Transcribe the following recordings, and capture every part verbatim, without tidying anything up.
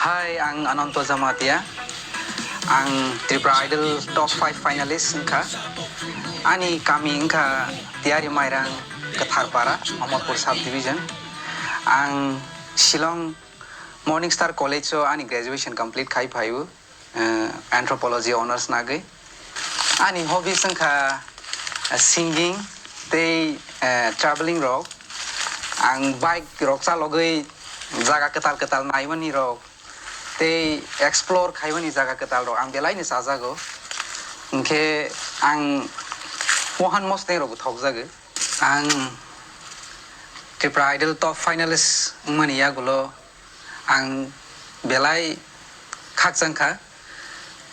Hai, ang Ananto Jamatia. Ang Tripura Idol top five finalist wngkha. Ani kami wngkha Tiari Mairang, Katharpara, Amarpur subdivision. Ang Shillong Morning Star College o ani graduation complete khai phaio, eh, anthropology honours nagwi. Ani hobbies wngkha, eh, singing tei, eh, travelling rok. Ang bike rok chalogwi jaga kwtal kwtal naimani rok tei explore khaimani jaga kwtal rok ang belai no chajago. Hinkhe ang wahan mosneng rokbo thokjago. Ang Tripura Idol top finalist wngmani yagulo ang belai khakchang kha.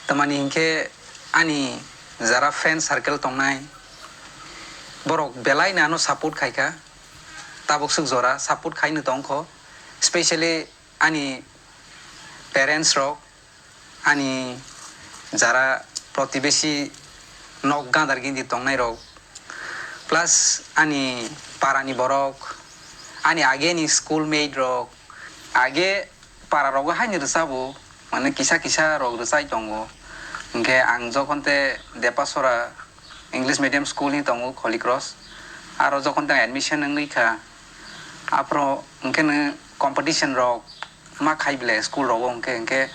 Tamani hinkhe ani jara friend circle tongnai, borok belai no ano support khai kha. Tabuk swk jora support khai no tong kho. Specially ani parents rok, ani jara protibesi nok gandar gindi tongnai rok, plus ani parani borok, ani ageni schoolmate rok, age para rogo haini rwchabo, mane kisa kisa rok rwchai tongo. Hinkhe ang jokhon te Depasora English medium school ni tongo Holy Cross, aro jokhon te admission wngwi kha, aphro hinkhe no competition rok ma khai bile school rogo hinkhe, hinkhe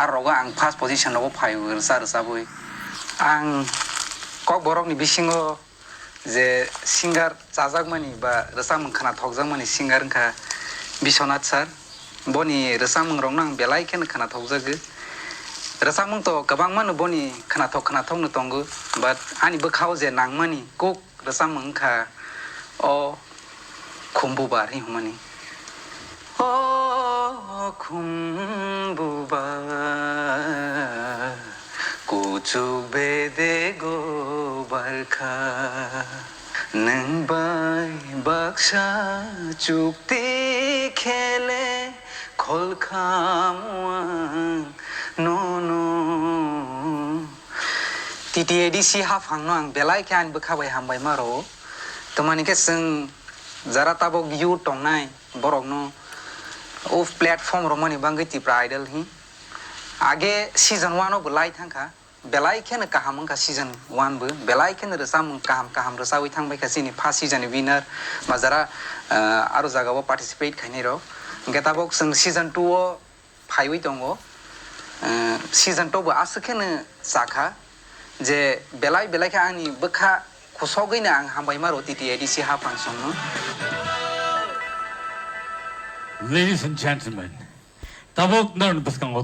aro rogo ang first position rogo phai rwcha rwchabwi. Ang Kokborok ni bisingo je singer chajakmani ba rwchapmung khwnathokjakmani singer wngkha Biswanath sir. Boni rwchapmung rokno ang belai kheno khwnathokjago. Rwchapmung to kwbangma no boni khwnathok khwnathok no tongo, but ani bwkhao je nangmani kuk rwchapmung wngkha o Khumbubar hinwi hwnmani. O Khumbubar, kuchuk bedego barkha, nwng bai baksa chukti khele kholkhamu ang nono. T T A D C haphangno ang belai khe ani bwkha bai hambai ma rwo. Tamani khe chwng jara tabuk youth tongnai borokno o platform romani bagwi Tipra Idol hi age season one o bo lai thangkha, belai kheno kaham wngkha season one bo, belai kheno rwchapmung kaham kaham rwchawi thangbaikha chini first season ni winner ba jara, ah, aro jagao participate khainai rok. Hinkhe tabuk chwng season two o phaiwi tongo. Eh, season two bo aswk kheno chakha je belai belai khe ani bwkha khusogwino ang hambai ma rwo T T A D C haphang songno. Ladies and gentlemen, tabuk norokni bwskango